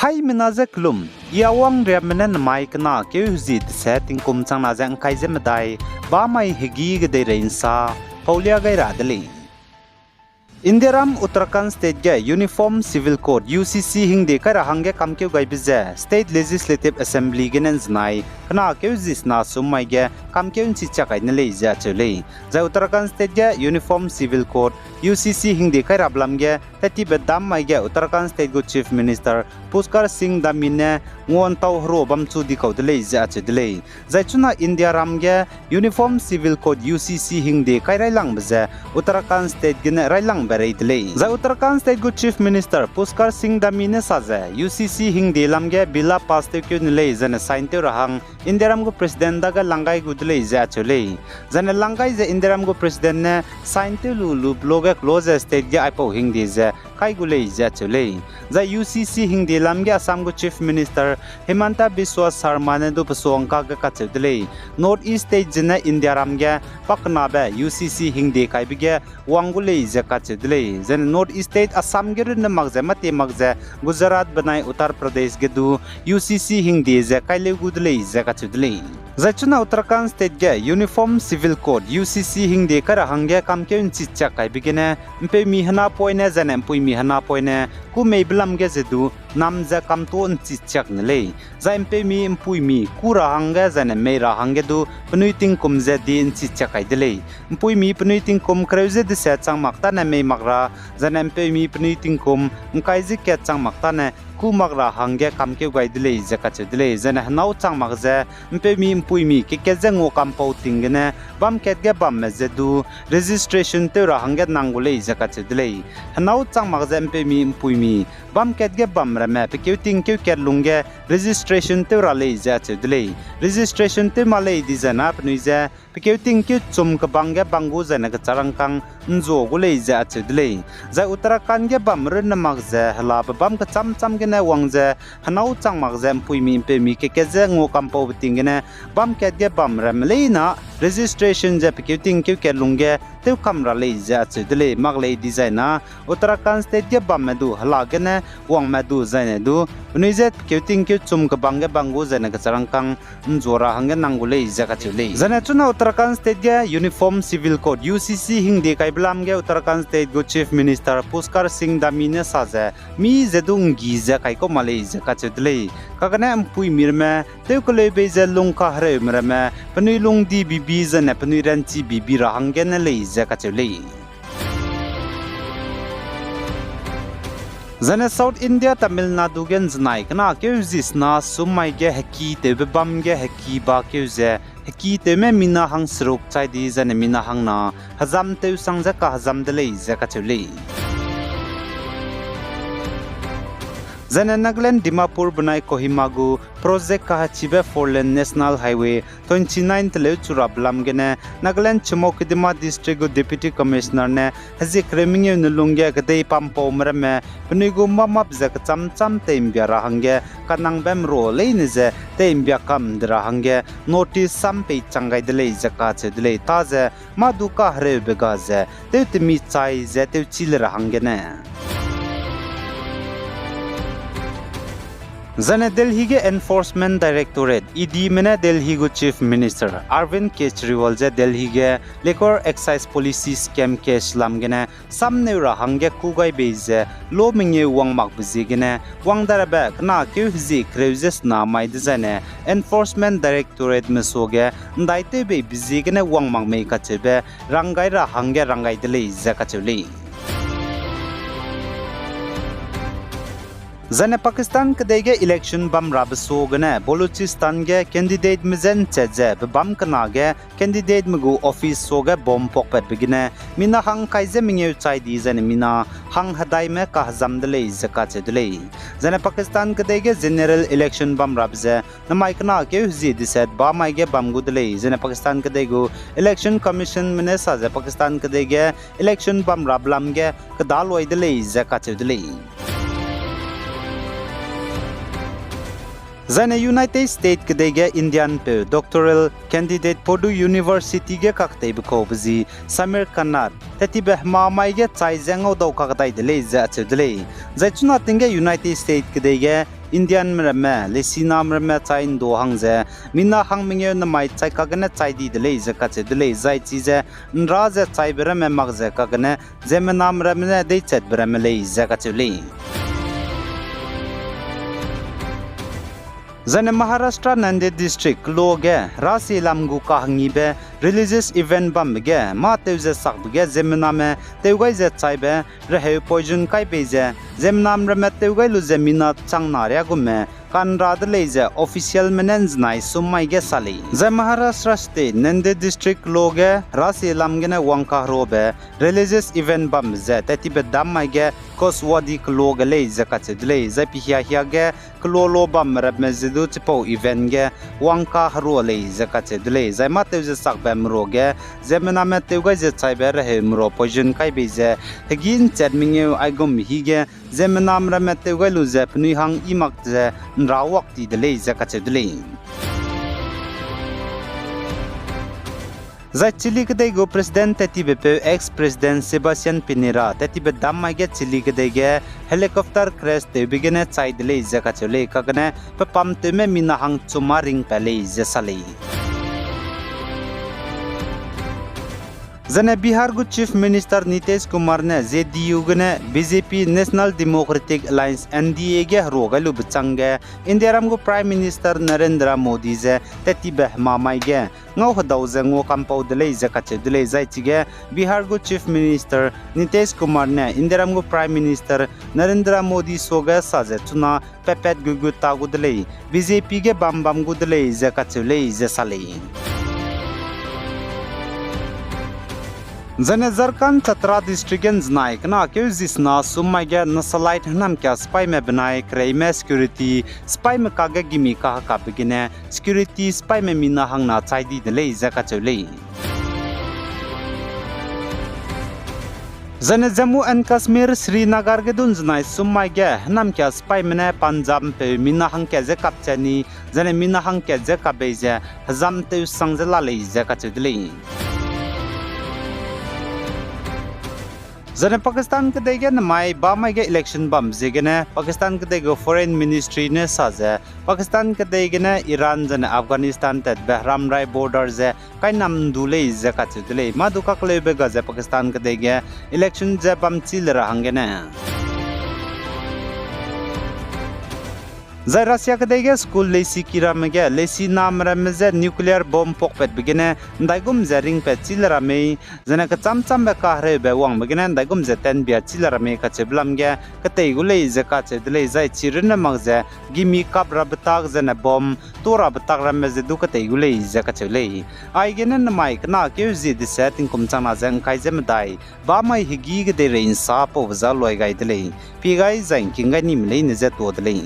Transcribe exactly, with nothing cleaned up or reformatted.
Aimena je kelum, I Awang Riamme ne namai kena keu hezi deset tingkum changna ze ngkai ze medai, bamai hegî kedeirei nsa paulia gai ra de lei. Indiaram Uttarakhand State ge Uniform Civil Code, U C C hingde kai ra hangge kamkeu gaibe ze State Legislative Assembly gene nzenai kena keu hezi sena sum mai ge kamkeu nchi chiak kai ne lei ze acheu lei. Zai Uttarakhand State ge Uniform Civil Code, U C C hingde kai rabe lam ge tattibe dam mai ge Uttarakhand State gu Chief Minister Pushkar Singh Dhami ne nguantau herua bam chu di kau de lei ze acheu de lei. Zai chuna Indiaram ge Uniform Civil Code, U C C hingde kai railangbe ze Uttarakhand State gene railangbe rei de lei. Zai Uttarakhand State gu Chief Minister Pushkar Singh Dhami ne sa ze, U C C hingde lam ge bill pass tewkeu ne lei zaine sign tew ra hang Indiaram gu President dage lang gai gu de lei ze acheu lei. Zaine lang gai ze Indiaram gu President ne sign tew lu lube luge kelo ze state ge aipau hingde ze kai gu lei ze acheu lei. Zai U C C hingde lam ge Assam gu Chief Minister Himanta Biswa Sarma ne du pesuangka ge kacheu de lei. North East State zene Indiaram ge pakenabe U C C hingde kaibe ge wang gu lei ze kacheu de lei. Zaine North East State Assam ge runne mak ze mâtie mak ze Gujarat benai Uttar Pradesh ge du U C C hingde ze kai leu gu de lei ze kacheu de lei. Zai chuna Uttarakhand State ge Uniform Civil Code, U C C hingde kai ra hangge kamkeu nchi chiak kaibe gene, mpeumi henapoine zaine mpuimi henapoine kû meibe lam ge ze du nam ze kamtuâ nchi chiak ne lei. Zai mpeumi mpuimi kû ra hangge zaine mei ra hangge du penui tingkum ze di nchi chiak kai de lei. Mpuimi penui tingkum kereu ze deset chang mak tane mei mak ra, zaine mpeumi penui tingkum ngkai ze kat chang mak tane kû mak ra hangge kamkeu gai de lei ze kacheu de lei. Zaine henâu chang mak ze mpeumi mpuimi kekat ze ngua kampau ting gene bam kat ge bamme ze du registration tew ra hangge nang gu lei ze kacheu de lei. Henâu chang mak ze mpeumi mpuimi bam kat ge bam ramme pe keu tingkeu kat lungge registration tew ra lei ze acheu de lei. Registration tew ma lei dizai na penui ze pe keu tingkeu chum kebang ge bang gu zaine kecharangkâng nzua gu lei ze acheu de lei. Zai Uttarakhand ge bam runne mak ze helabe bam kechâm châm gene wang ze henâu chang mak ze mpuimi mpeumi kekat ze ngua kampaube ting gene bam kat ge bam ramme leina registration ze pe keu tingkeu kat lungge tew kam ra lei ze acheu de lei. Mak lei dizai na Uttarakhand State ge bamme du hela gene wangme du zaine du penui ze pe keu tingkeu chum kebang ge bang gu zaine kecharangkâng nzua ra hangge nang gu lei ze kacheu lei. Zaine chuna Uttarakhand State ge Uniform Civil Code, U C C hingde kaibe lam ge Uttarakhand State gu Chief Minister Pushkar Singh Dhami ne sa ze, mi ze du nggi ze kaikau ma lei ze kacheu de lei. Kagane mpuimi ramme tew keleu bei ze lung kahereume ramme penui lungdi bibi zaine penui ranchi bibi ra hangge ne lei ze kacheu lei. Zaine South India Tamil Nadu ge nzenai kena keu hezi sena sum mai ge hekitewbe bam ge heki ba keu ze, hekitewme mina hang seruk chai di zaine mina hang na hezam tewsang ze kahezam de lei ze kacheu lei. Zaine Nagaland Dimapur benai Kohima gu project kahechibe four lane National Highway twenty nine teleu chu rabe lam gene Nagaland Chimokedima District gu Deputy Commissioner ne hezie kereu mengeu ne lungge kedei pampaume ramme penui gu mâ map ze kechâm châm tei'mbia ra hangge kanangbe merua leine ze tei'mbia kam de ra hangge notice sam pei chang gai de lei ze kacheu de lei. Ta ze mâ du kahereube ga ze tewtemi chai ze tewchi le ra hanggene Zaine Delhi ge Enforcement Directorate, E Dme ne Delhi gu Chief Minister Arvind Kejriwal je Delhi ge Liquor Excise Policy Scam case lam gene samneu ra hangge kû gai bei ze lo mengeu wang makbe ziegene wang darabe kena keu hezie kereu ze sena mai dezaine Enforcement Directorateme suage ndaitew beibe ziegene wang mak mei kacheube rang gai ra hangge rang gai de lei ze kacheu lei. Zaine Pakistan kedei ge election bam rabe suagene Balochistan ge candidateme je nchat ze bebâm kena ge candidateme gu office suage bomb pakpatbe gene mina hang kai ze mengeu chai di zaine mina hang hedaime kahezam de lei ze kacheu de lei. Zaine Pakistan kedei ge general election bam rabe ze namai kena keu hezie deset bamai ge bam gu de lei. Zaine Pakistan kedei gu Election Commissionme ne sa ze Pakistan kedei ge election bam rabe lam ge kedaloi de lei ze kacheu de lei. Zaine United States kedei ge Indian peu doctoral candidate Purdue University ge kakteibe kaube zi Sameer Khanna, tettibe hemamai ge chai ze ngaudau kakdai de lei ze acheu de lei. Zai chuna ting ge United States kedei ge Indianme ramme, leisiname ramme chai ’ndu hang ze, mina hang mengeu namai chai kagene chai di de lei ze kacheu de lei, zai chize ’nra ze chaibe ramme mak ze kagene, ziemmename ramme ne deichatbe ramme lei ze kacheu lei. Zaine Maharashtra Nanded District keloa ge, herasielam gu kahengibe religious event bambe ge, mâ tew ze sakbe ge ziemmename tew gai ze chaibe, reheu poison kai bei ze, ziemmename ramme tew gai lu ze mina chang na riagumme, ka'nra de lei ze officialme ne ’nzenai sum mai ge sa lei. Zai Maharashtra State Nanded District keloa ge, herasielam gene wangkaheruabe religious event bambe ze, tettibe dam mai ge Koswadi keloa ge lei ze kacheu de lei, zai pihia hia ge keloa lo bamme ramme ze du chipau event ge wangkaherua lei ze kacheu de lei, zai mâ tew ze sakbe merua ge, ziemmename tew gai ze chaibe reheu merua poison kai bei ze, hegî ’nchat mengeu aigum hi ge, ziemmename ramme tew gai lu ze penui hang i mak ze ’nra wak ti de lei ze kacheu de lei. Zai Chile kedei gu President tettibepeu ex-President Sebastián Piñera tettibe dam mai ge Chile kedei ge helicopter crash tewbe gene chai de lei ze kacheu lei, kagene pe pamtewme mina hang chum â ringpat lei ze sa lei. Zane Bihar gu Chief Minister Nitish Kumar ne J D U gene B J P National Democratic Alliance, N D A ge herua gai lube chângge Indiaram gu Prime Minister Narendra Modi ze tettibe hemamai ge ngau hedau ze ngua kampau de lei ze kacheu de lei, zai chige Bihar gu Chief Minister Nitish Kumar ne Indiaram gu Prime Minister Narendra Modi suage sa ze chuna patpat gu gu ta gu de lei, B J P ge bam bam gu de lei ze kacheu lei ze sa lei. Zane Jharkhand Chatra District ge ’nzenai kena keu zisena sum mai ge Naxalite hênamkia sipaime benai kereime security sipaime kage gimi kahekapbe gene security sipaime mina hangna chai di de lei ze kacheu lei. Zane Jammu and Kashmir, Srinagar ge du ’nzenai sum mai ge hênamkia sipaime ne Punjabpeu mina hangkat ze kapchat ni, zane mina hangkat ze kap bei ze hezam tewsang ze la lei ze kacheu de lei. Zane Pakistan kedei ge nemai bamai ge election bam ziegene Pakistan kedei gu Foreign Ministry ne sa ze Pakistan kedei gene Iran zane Afghanistan tatbe heramrai border ze kainam ’ndu lei ze kacheu de lei. Mâ du kakleube ga ze Pakistan kedei ge election ze bam chi le ra hanggene Zai Russia kedei ge school leisi ki ramme ge leisi name ramme je nuclear bomb pakpatbe gene ’ndaigum ze ringpat chi le ra mei, zane kechâm châmbe kahereube wangbe gene ’ndaigum ze tenbia chi le ra mei kacheube lam ge ketei gu lei ze kacheu de lei, zai chi runne mak ze gimi kap rabe tak zane bomb tuâ rabe tak ramme ze du ketei gu lei ze kacheu lei. Aigene nemai kena keu zie dese tingkum changna ze ’ngkai ze medai bamai hegî kedeirei ’nsa paube za luai gai de lei. Pie gai zai ’ngking gai nime leine je tuâ de lei.